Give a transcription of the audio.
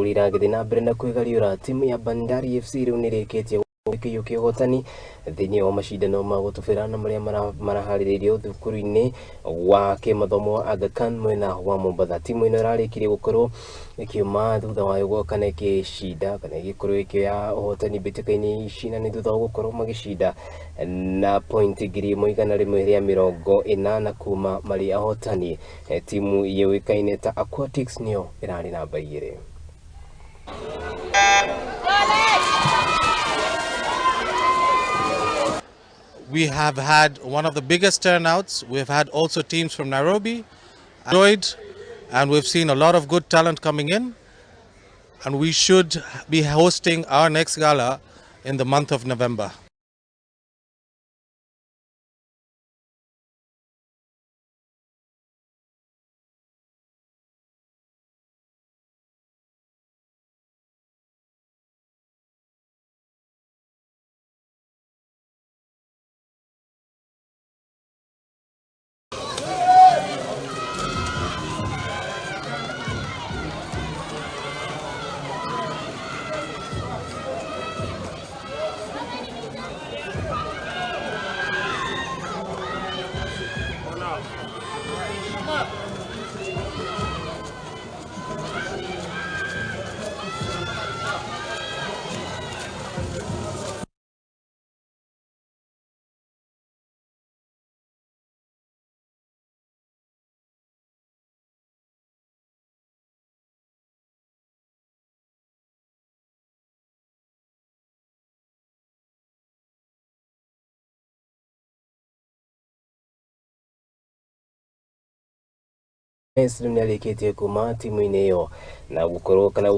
Iragĩthiĩ na mbere na kwĩgariũra. Timu ya Bandari FC rĩu nĩrĩkĩtie gũkĩiyũkia ũhotani thĩinĩ wa macindano ma gũtubĩra na marĩa maraharĩrĩirio thukuru-inĩ wa kĩmathomo wa Aga Khan mwena wa Mombatha. Timu ĩno ĩrarĩkirie gũkorwo ĩkiuma thutha wayo kana ĩkĩcinda kana ĩgĩkorwo ĩkĩoya ũhotani mbĩtĩka-inĩ ici, na nĩ thutha wa gũkorwo magĩcinda na point 1180 kuma marĩ ahotani. Timu yũĩkaine ta Aquatics nĩyo ĩrarĩ namba 2. We have had one of the biggest turnouts. We've had also teams from Nairobi enjoyed, and we've seen a lot of good talent coming in, and we should be hosting our next gala in the month of November. Rĩu nĩarĩkĩtie kuma timu-inĩ ĩyo na gũkorwo kana